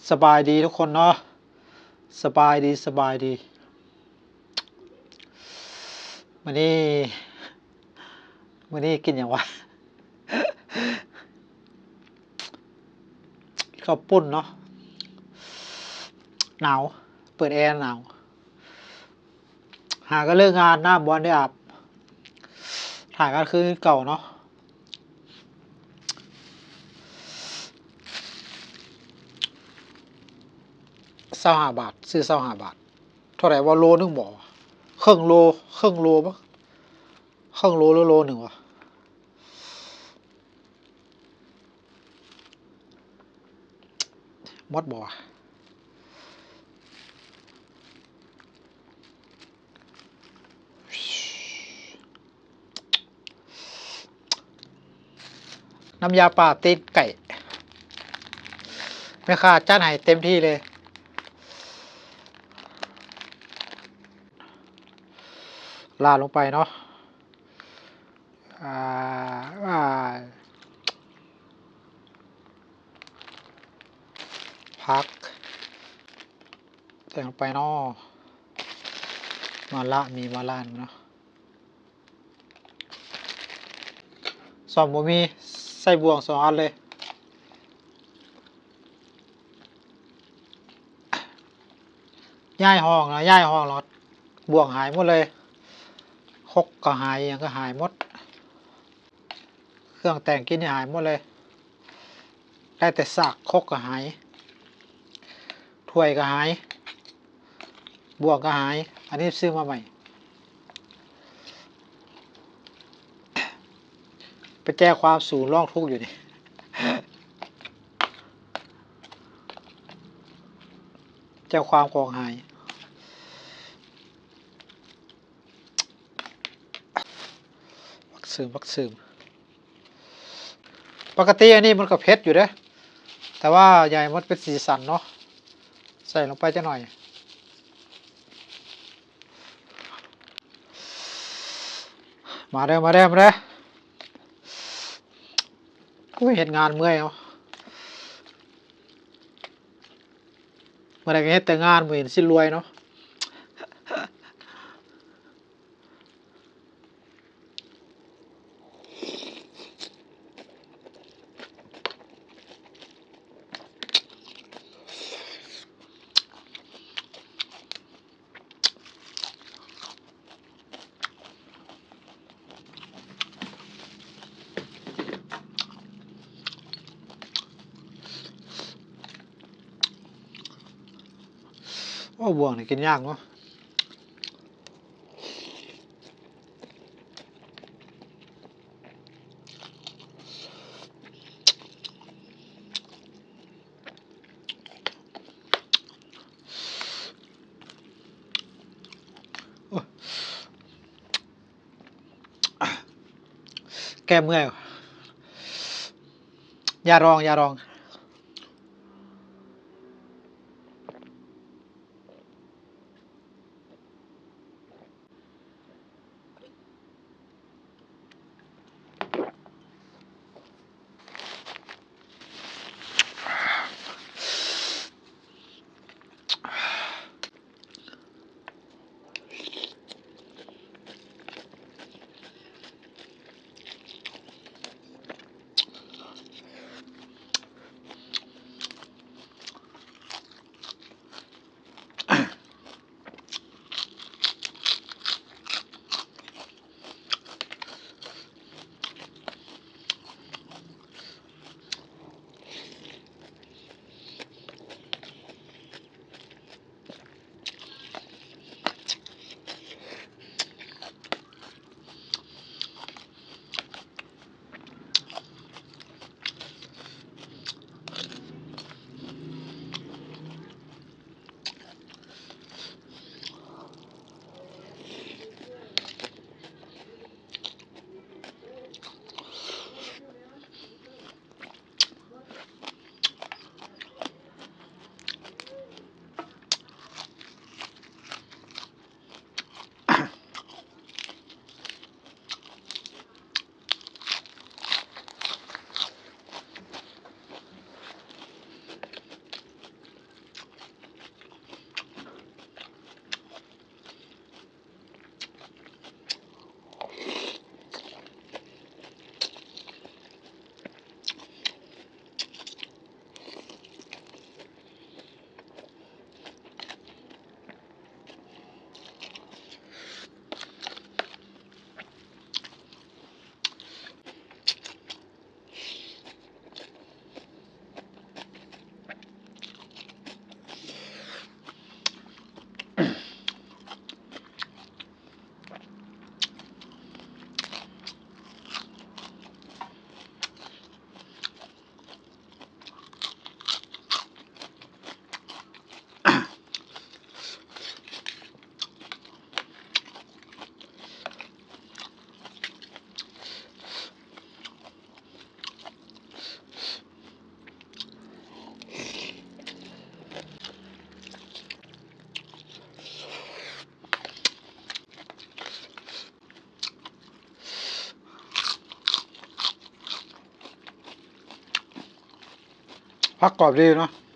ສະບາຍດີທຸກຄົນເນາະ ສະບາຍດີ ສະບາຍດີ. ມື້ນີ້ ມື້ນີ້ກິນຫຍັງວະ? ເຂົ້າປຸ້ນເນາະ ໜາວ ເປີດແອໜາວ. ຫາກໍເລີກງານ ນ້ຳບໍ່ໄດ້ອາບ ຖ່າຍການຄືນຄືເກົ່າເນາະ. ຊາວຫ້າບາດ ຊື້ຊາວຫ້າບາດ. ເທົ່າໃດວ່າ ໂລໜຶ່ງບໍ່? ເຄິ່ງໂລ ເຄິ່ງໂລບໍ່? ເຄິ່ງໂລ ຫຼື ໂລໜຶ່ງວະ? ໝົດບໍ່ວະ? ນ້ຳຢາປາຕີນໄກ່ ແມ່ຄ້າຈັດໃຫ້ເຕັມທີ່ເລີຍ. ລາດລົງໄປເນາະ. ອ່າ ອ່າ ຜັກ ໃສ່ລົງໄປເນາະ. ມາລະ ມີມາລະເນາະ. ຊ້ອນບໍ່ມີ ໃສ່ບ່ວງສອງອັນເລີຍ. ຍ້າຍຫ້ອງນະ ຍ້າຍຫ້ອງແລ້ວ ບ່ວງຫາຍໝົດເລີຍ. ຄົກກໍຫາຍ ຫຍັງກໍຫາຍໝົດ. ເຄື່ອງແຕ່ງກິນນີ້ຫາຍໝົດເລີຍ. ໄດ້ແຕ່ສາກ. ຄົກກໍຫາຍ ຖ້ວຍກໍຫາຍ ບ່ວງກໍຫາຍ. ອັນນີ້ຊື້ມາໃໝ່. ໄປແຈ້ງຄວາມສູນຮ້ອງທຸກຢູ່ນີ້ ແຈ້ງຄວາມຂອງຫາຍ. ຜັກເສີມ ຜັກເສີມ. ປົກກະຕິອັນນີ້ມັນກໍເຜັດຢູ່ເດ້ ແຕ່ວ່າຢາກໃຫ້ມັນເປັນສີສັນເນາະ ໃສ່ລົງໄປຈັກໜ້ອຍ. ມາເດີ ມາເດີ ມາເດີ. ໂອ້ຍ ເຮັດງານເມື່ອຍເນາະ. ເມື່ອໃດກໍເຮັດແຕ່ງານ ບໍ່ເຫັນຊິລວຍເນາະ. ໂອ້ ບ່ວງນີ້ກິນຍາກເນາະ. ໂອ້ຍ ແກ້ເມື່ອຍ. ຢາດອງ ຢາດອງ. ໂ ຜັກກອບດີເນາະ.